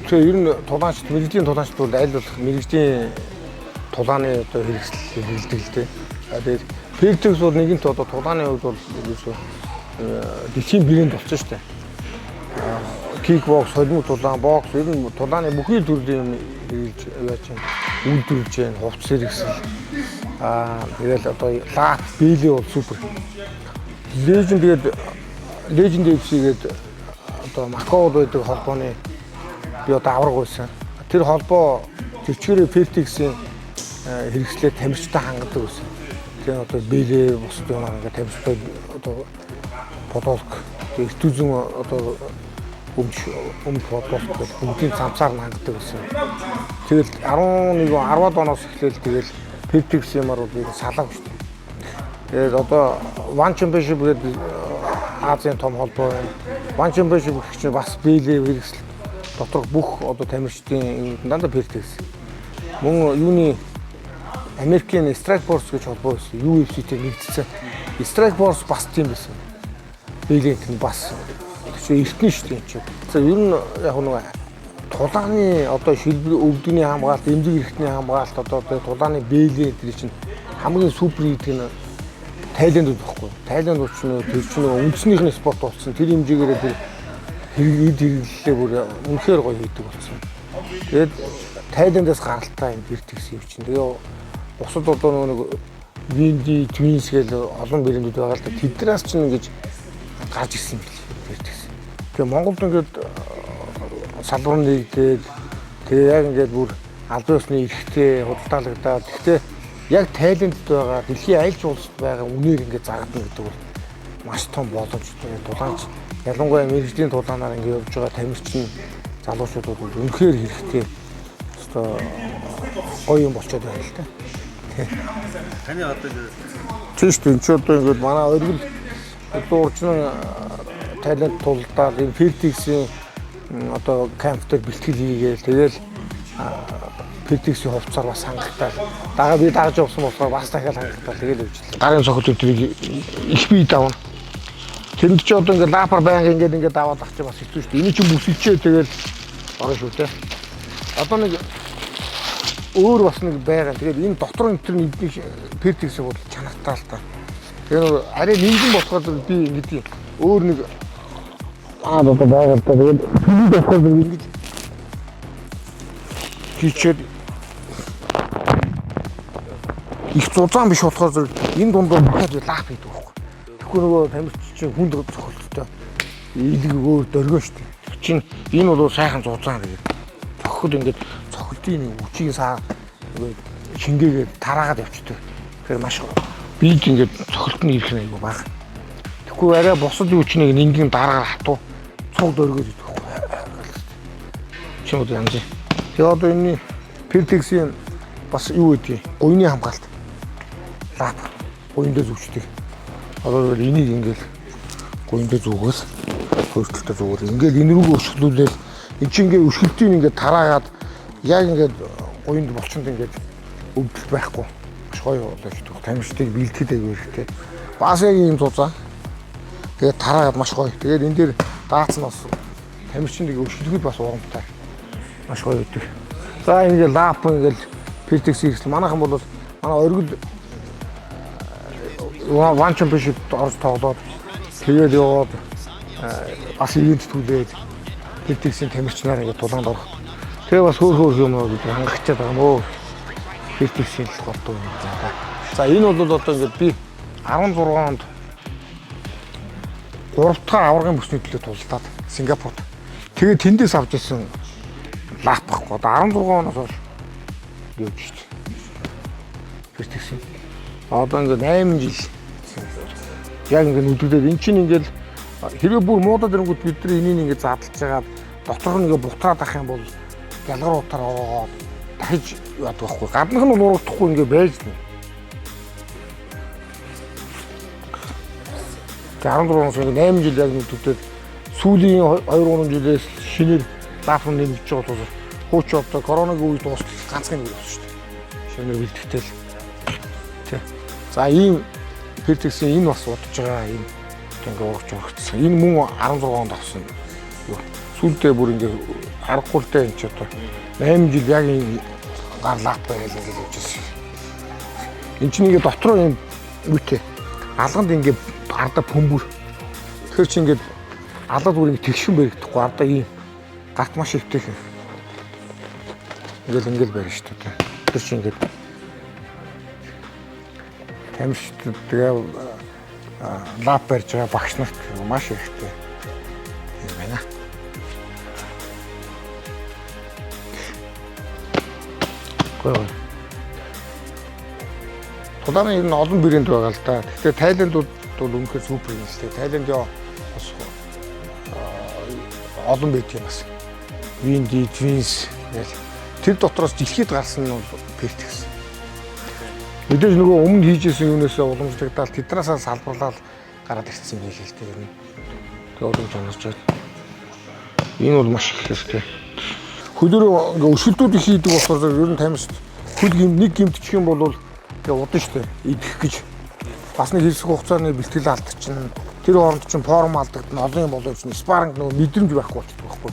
Тэгээ ер нь тулаанчд, мэргэжлийн тулаанчд бол аль болох мэргэжлийн тулааны одоо хэрэгсэл хэрэглэдэг л дээ. А тэгээд Fairtex бол нэгэнт одоо тулааны хувьд бол ерөөсөө дэлхийн брэнд болсон шүү дээ. Кикбокс, холимог тулаан, бокс ер нь тулааны бүхий л төрлийн юм хэрэглэж яаж юм үйлдвэрлэж байна, хувцас хэрэгсэл. Аа, тэгэл одоо лат, бэлээ бол супер. Legend тэгээд Legend FC гээд одоо Макаод байдаг холбооны би одоо авраг байсан. Тэр холбоо тэр чигээрээ Fairtex-ийн хэрэгслээ тамирчтай хангадаг байсан. Тэгээ одоо бэлээ бусд юм ингээд тамирчтай одоо футболк, эрт үзэн одоо өмч өмч футболк гэх бүгдийн цамцаар нь хангадаг байсан. Тэгэл 11 10-аад оноос эхлээл тэгэл Fairtex юмар бол би салаагүй шүү дээ. Тэгээд одоо One Championship гэдэг Азийн том холбоо байна. One Championship гэх чинь бас бэлээ хэрэгсэл доторх бүх одоо тамирчдын юм дандаа Fairtex. Мөн юуны Америкийн Strike Force гэж холбоо байсан. UFC-тэй нэгдсэн. Strike Force бас тийм байсан. Бэлээ нь бас чи эртний шүү дээ энэ чинь. За, ер нь яг нэг тулааны одоо шилбэр өвдөгний хамгаалт, эмзэг эрхтний хамгаалт, одоо тулааны бэлээ тэр чинь хамгийн супер гэдэг нь Тайландд байхгүй. Тайланд чинь тэр чинь нөгөө үндснийх нь спорт болсон. Тэр хэмжээгээр тэр хэрэг эд хэрэглэлээ бүр үнэхээр гоё хийдэг болсон. Тэгээд Тайландаас гаралтай юм Fairtex юм чинь. Тэгээ бусад одоо нөгөө нэг Windy Twins гэл олон брэндүүд байгаа л да. Тэднээс чинь ингэж гарч ирсэн юм бэл Fairtex. Тэгээ Монголд ингээд салбар нэгдээд, тэгээ яг ингээд бүр албан ёсны эрхтэй худалдаалагдаад, гэхдээ яг Тайландд байгаа, дэлхийн аль ч улсад байгаа үнээр ингээд зарагдана гэдэг бол маш том боломжтой. Тулаанч, ялангуяа мэргэжлийн тулаанаар ингээд явж байгаа тамирчин залуучууд бол үнэхээр хэрэгтэй. Өстой гоё юм болчиход байна л да. Таны одоо ингээд Тийм шүү дээ. Энд чи одоо ингээд манай оргил одоо уржин Тайланд тулдаад энэ Fairtex-ийн одоо camp дээр бэлтгэл хийгээл, тэгэл Fairtex-ийн хувцаар бас хангалттай. Дагаа би дагаж явсан болохоор бас дахиад хангалттай, тэгэл явжлаа. Гарын цохол өдрийг их бие давна. Тэнд чи одоо ингээд лапар байнга ингээд ингээд даваад ах чи бас хэцүү шүү дээ. Энэ чинь бүсэлчээ, тэгэл орно шүү дээ. Одоо нэг өөр бас нэг байгаа. Тэгээд энэ дотор энэ төр эдний Fairtex-ийг бол чанартай л та. Тэгээ нэг арай нингэн болохоор би ингээд өөр нэг одоо байгаа л да. Тэгээд би болохоор ингэж хийчээд их зузаан биш болохоор зэрэг энэ дундуур дахиад лап хийдэг байхгүй. Тэгэхгүй нөгөө тамирч чинь хүнд цохилттой илэг өөр дөргөө шүү дээ. Тэр чинь энэ бол сайхан зузаан, тэгээд цохиход ингээд цохилтын нэг үчиг саа нөгөө шингээгээд тараагаад явчихдаг. Тэгэхээр маш биед ингээд цохилт нь ирэх нь айгүй бага. Тэгэхгүй арай бусад юу ч нэг нингийн дараагаар хатуу цуг дөргөөд идэх байхгүй. Чи одоо янз. Тэгээ одоо энэний Fairtex-ийн бас юу гэдэг гуйны хамгаалт. Лап гуйн дээр зүвчдэг. Одоо бол энийг ингээл гуйн дээр зүгэл, хоёр талтай зүгээр ингээл энэ рүүгээ өшөглүүлээл эн чинь ингээ өшгөлтийг ингээд тараагаад яг ингээд гуйнд булчинд ингээд өвдөл байхгүй. Маш гоё одоо их тамирчдыг бэлтгэд аягүй хэрэгтэй. Бас яг ийм зузаан. Тэгээд тараагаад маш гоё. Тэгээд энэ дээр даацсан бас тамирчин нэг өшгөлгөд бас урамтай. Маш гоё өгдөг. За, ингээд лап ингээд Fairtex хэрэгсэл манайхан бол манай оргил One Championship орж тоглоод, тэгээд яваад бас event түлээд Fairtex-ийн тамирчнаар ингээд тулаанд орох. Тэгээ бас хөөр хөөр юм уу гэдэг хангахчаад байгаа мөө. Fairtex-ийн л голдуу юм байна. За, энэ бол одоо ингээд би 16 онд 3 дахь аваргын бүсний төлөө тулдаад Сингапурт. Тэгээд тэндээс авч ирсэн лап байхгүй. Одоо 16 оноос хойш явж шít. Fairtex-ийн. Одоо ингээд 8 жил яг ингээд нүдгдээд эн чинь ингээд хэрвээ бүр муудаад ирэнгүүт бид нар энийг ингээд задлж байгаа дотор нь ингээд бутраад ах юм бол ялгар утаар ороод дахиж яадаг байхгүй. Гаднах нь бол урагдахгүй ингээд байж нэ. Тэгээ 16 оноос ингээд 8 жил яг нүдгдээд сүүлийн 2 3 жилээс шинээр лап нэмэгдэж байгаа болохоор хууч одоо коронагийн үе дуустал ганцхан нэг болсон шүү дээ. Шинээр бэлтгэхдээ л. Тэ. За, ийм Fairtex-ийн энэ бас удаж байгаа юм ингээ урагч урагцсан. Энэ мөн 16 онд авсан. Юу. Сүүлдээ бүр ингээ аргагүй л дээ, энэ ч одоо 8 жил яг энэ гар лап барайл ингээ явж ирсэн. Энд чинь ингээ дотроо юм үүтэй. Алганд ингээ арда пөмбөр. Тэгэхээр чи ингээ алга бүр ингээ тэгшин баригдахгүй, арда ийм гарт маш ихтэй. Ингээл ингээл барина шүү дээ. Тэр чи ингээд тамирчид, тэгээ лап барьж байгаа багш нарт маш хэрэгтэй юм байна. Гоё. Тулааны ер нь олон брэнд байгаа л да. Гэхдээ Тайландууд бол үнэхээр супер юм л дээ. Тайланд ёо бас олон байт юм бас. Windy, Twins гэл. Тэр дотроос дэлхийд гарсан нь бол Pertex. Мэдээж нөгөө өмнө хийжсэн юунаас уламжлагдаад тэднээсээ салбарлаад гараад ирсэн юм байл л дээ ер нь. Тэгээ уламж онорч байна. Энэ бол маш их хэрэгтэй. Хөлөөрөө ингээ өшөлтүүд их хийдэг болохоор ер нь тамирчид хөл гим нэг гимтчих юм бол тэгээ удан штэ, идэх гэж. Бас нэг хэсэг хугацааны бэлтгэл алдчихна. Тэр хооронд чинь форм алдагдана, олон юм болоо чинь спарринг нөгөө мэдрэмж байхгүй болчихдог байхгүй.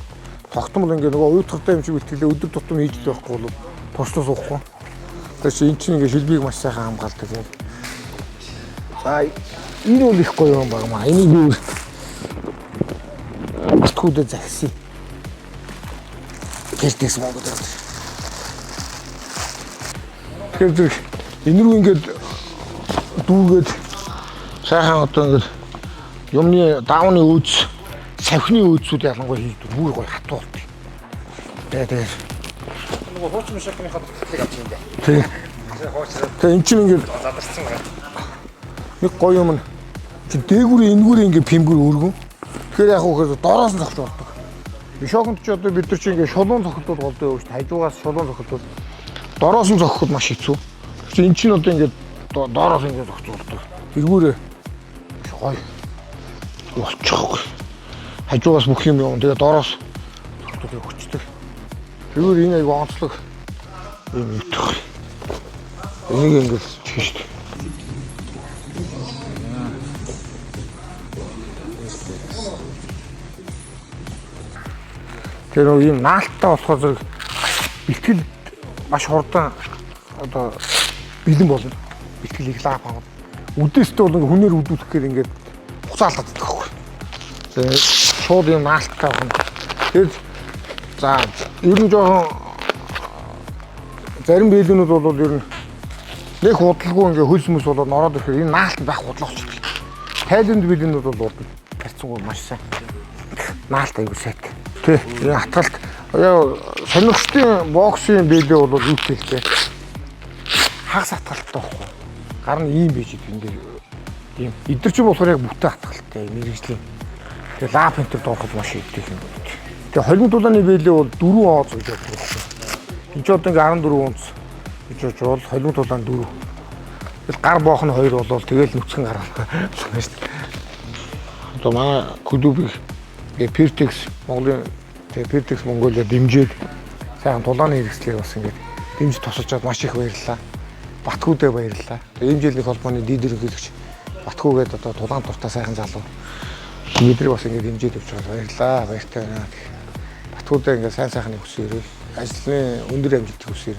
Тогтмол ингээ нөгөө уйтгартай юм шиг бэлтгэлээ өдөр тутам хийж л байхгүй бол туршлаа суухгүй. Тэгэхээр чи эн чинь ингээ шилбийг маш сайхан хамгаалдаг юм. За, энэ бол их гоё юм байна маа. Энийг би Батхүүдээ захисан. Pertex Монгол. Тэгэхээр зэрэг энэ рүү ингээд дүүгээд сайхан одоо ингээд юмны даавны өөц, савхины өөцүүд ялангуяа хийдэг. Бүр гоё хатуу болдог. Тэгээ Нөгөө хуучин мишакныхаа дутагдaltaг авч юм дээ. Тий. Хуучраад Тэгээ эн чинь ингээд задарсан байна. Нэг гоё юм нь чи дээгүүр энэгүүр ингээд пимгүр өргөн. Тэгэхээр яг үхээр дороос нь зогч болдог. Мишоконд ч одоо бид нар чи ингээд шулуун цохилтууд голдоо явж шүү дээ. Хажуугаас шулуун цохилтууд дороос нь зогхоход маш хэцүү. Тэгэхээр эн чинь одоо ингээд доороос ингээд зогч болдог. Эргүүрээ гоё болчихгүй. Хажуугаас бүх юм явна. Тэгээ доороос цохилтууд өгчдөг. Тэгвэр энэ айгу онцлог юм ютах. Энийг ингээд чихэн шүү дээ. Тэр нөгөө ийм наалттай болохоор зэрэг бэлтгэл маш хурдан одоо бэлэн болно. Бэлтгэл их лап хангад. Үдээстэй бол ингээ хүнээр үдүүлэх гээд ингээд хуцаа алдаад байхгүй. Тэгээ шууд ийм наалттай байна. Тэгээд за ер нь жоохон зарим бэлгүүнүүд бол ер нь нэг худалгүй ингээ хөлс мөс болоод ороод ирэхээр энэ наалт байх худлаа болчихдог. Тайланд бэлгүүнүүд бол урд нь харьцангуй маш сайн. Наалт аягүй сайт. Тий, энэ хатгалт яа сонирхчдын боксын бэлээ бол юу хэлтэй. Хагас хатгалттай байхгүй. Гар нь ийм байж идэг ингээ ийм. Эдгэр чинь болохоор яг бүтэн хатгалттай мэрэгжлийн. Тэгээ лап энтер доорход маш идэх юм байна. Тэгээ холимог тулааны бэлээ бол 4 онц гэж боддог байхгүй. Энд ч одоо ингээ 14 онц гэж бодож бол холимог тулаан 4. Тэгэл гар боох нь 2 болвол тэгэл нүцгэн гар байна шүү дээ. Одоо манай клубыг ингээ Pertex Монголын тэгээ Pertex Mongolia дэмжиж сайхан тулааны хэрэгслийг бас ингээд дэмжиж тусалж чад маш их баярлалаа. Батгүүдээ баярлалаа. Эмжээлний холбооны дид ерөнхийлөгч Батгүүгээд одоо тулаан дуртай сайхан залуу. Бид нар бас ингээд дэмжиж явж байгаа, баярлалаа. Баяртай байна. Батгүүдээ ингээд сайн сайхны хүсье. Ажлын өндөр амжилтыг хүсье.